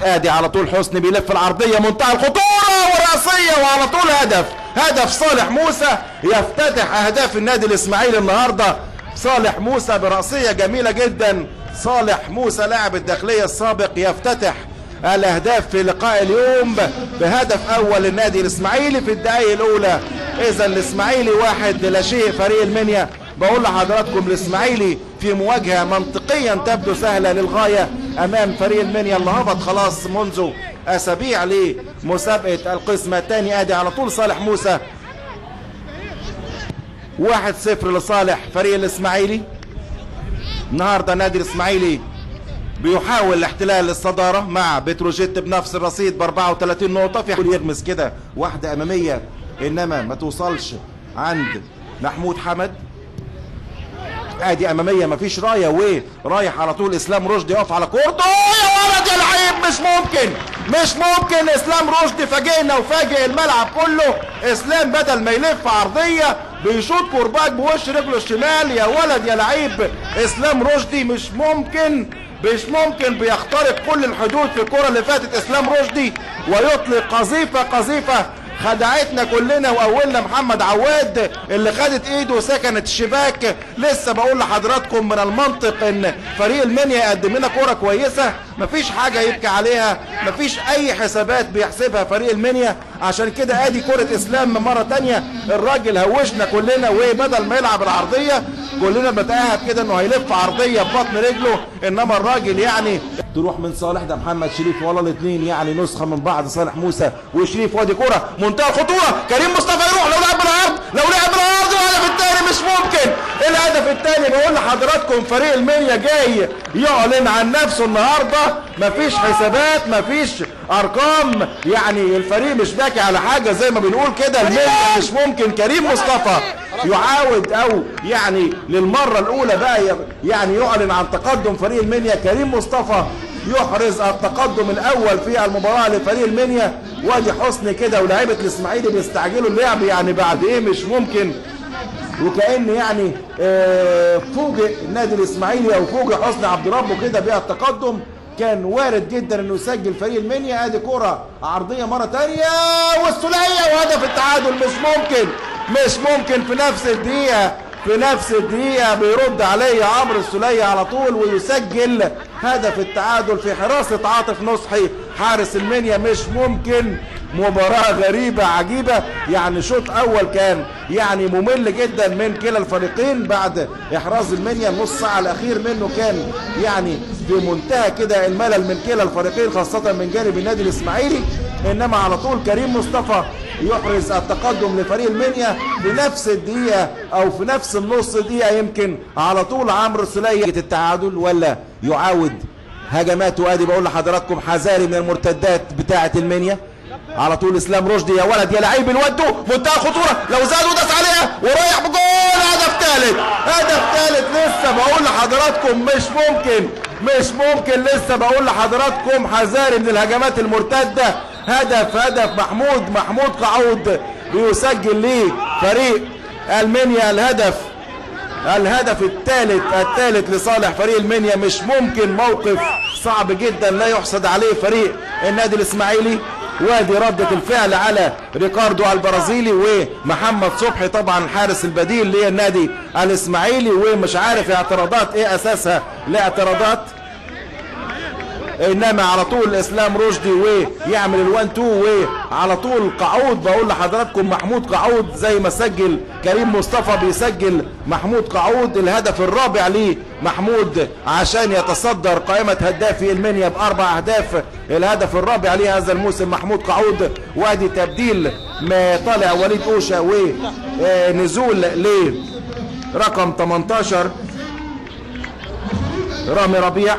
ادي على طول حسني بيلف العرضية، منتهى الخطورة والرأسيه، وعلى طول هدف، هدف صالح موسى يفتتح اهداف النادي الاسماعيلي النهارده. صالح موسى برأسيه جميلة جدا، صالح موسى لاعب الداخلية السابق يفتتح الاهداف في لقاء اليوم بهدف اول للنادي الاسماعيلي في الدقائق الاولى. اذا الاسماعيلي 1-0 فريق المنيا. بقول لحضراتكم الاسماعيلي في مواجهة منطقيا تبدو سهلة للغاية امام فريق المنيا اللي هبط خلاص منذ اسابيع لمسابقه القسم الثاني. ادي على طول صالح موسى، 1-0 لصالح فريق الاسماعيلي. النهارده النادي الاسماعيلي بيحاول احتلال الصدارة مع بتروجيت بنفس الرصيد ب 34 نقطة. في يغمس كده واحدة امامية انما ما توصلش عند محمود حمد. ادي امامية مفيش رايه، ورايح على طول اسلام رشدي يقف على كورته. يا ولد يا لعيب، مش ممكن، مش ممكن. اسلام رشدي فاجئنا وفاجئ الملعب كله. اسلام بدل ما يلف عرضية بيشوط كورباك بوش رجله الشمال. يا ولد يا لعيب اسلام رشدي، مش ممكن، مش ممكن، بيخترق كل الحدود في الكره اللي فاتت اسلام رشدي ويطلق قذيفه، قذيفه خدعتنا كلنا واولنا محمد عواد اللي خدت ايده وسكنت الشباك. لسه بقول لحضراتكم من المنطق ان فريق المنيا يقدم لنا كورة كويسة، مفيش حاجة يبكي عليها، مفيش اي حسابات بيحسبها فريق المنيا. عشان كده ادي كره اسلام مرة ثانية، الراجل هوشنا كلنا، وبدل ما يلعب العرضية كلنا بنتاهب كده انه هيلف عرضية ببطن رجله، انما الراجل يعني تروح من صالح. ده محمد شريف والله الاثنين يعني نسخه من بعض، صالح موسى وشريف. وادي كورة منتهى الخطورة، كريم مصطفى يروح، لو لعب بالعرض، لو لعب بالعرض، والهدف الثاني مش ممكن، الهدف الثاني. بقول لحضراتكم فريق المنيا جاي يعلن عن نفسه النهارده، مفيش حسابات، مفيش ارقام، يعني الفريق مش باكي على حاجة زي ما بنقول كده. المنيا مش ممكن، كريم مصطفى يعاود او يعني للمرة الاولى بقى يعني يعلن عن تقدم فريق المنيا. كريم مصطفى يحرز التقدم الاول في المباراة لفريق المنيا. وادي حسني كده ولاعيبه الاسماعيلي بيستعجلوا اللعب، يعني بعد ايه مش ممكن، وكأن يعني فوجئ النادي الاسماعيلي او فوجئ حسني عبد ربه كده بالتقدم. كان وارد جدا انه يسجل فريق المنيا. ادي كرة عرضية مرة ثانية والسوليه وهدف التعادل. مش ممكن، مش ممكن، في نفس الدقيقة، في نفس الدقيقة بيرد عليه عمرو السوليه على طول ويسجل هدف التعادل في حراسة عاطف نصحي حارس المنيا. مش ممكن، مباراة غريبة عجيبة، يعني شوط أول كان يعني ممل جدا من كلا الفريقين. بعد إحراز المنيا النص ساعة الأخير منه كان يعني في منتهى كده الملل من كلا الفريقين، خاصة من جانب النادي الإسماعيلي. إنما على طول كريم مصطفى يحرز التقدم لفريق المنيا في نفس الدقيقة أو في نفس النص دقيقة يمكن. على طول عمرو السولية التعادل ولا يعاود هجماته. ادي بقول لحضراتكم حذاري من المرتدات بتاعة المنيا. على طول اسلام رشدي، يا ولد يا لعيب، الودو منتهى الخطورة، لو زاد وداس عليها ورايح بجول، هدف ثالث، هدف ثالث. لسه بقول لحضراتكم مش ممكن، مش ممكن، لسه بقول لحضراتكم حذاري من الهجمات المرتدة. هدف، هدف محمود قعود بيسجل ليه فريق المنيا الهدف، الهدف الثالث لصالح فريق المنيا. مش ممكن، موقف صعب جدا لا يحسد عليه فريق النادي الاسماعيلي. وادي ردة الفعل على ريكاردو البرازيلي ومحمد صبحي طبعا الحارس البديل للنادي الاسماعيلي، ومش عارف اعتراضات ايه اساسها لاعتراضات، انما على طول اسلام رشدي ويعمل ال1 2 وعلى طول قعود. بقول لحضراتكم محمود قعود زي ما سجل كريم مصطفى بيسجل محمود قعود الهدف الرابع لمحمود عشان يتصدر قائمة هدافي المنيا ب4 أهداف. الهدف الرابع ليه هذا الموسم محمود قعود. وادي تبديل ما طالع وليد اوشا ونزول لرقم 18 رامي ربيع.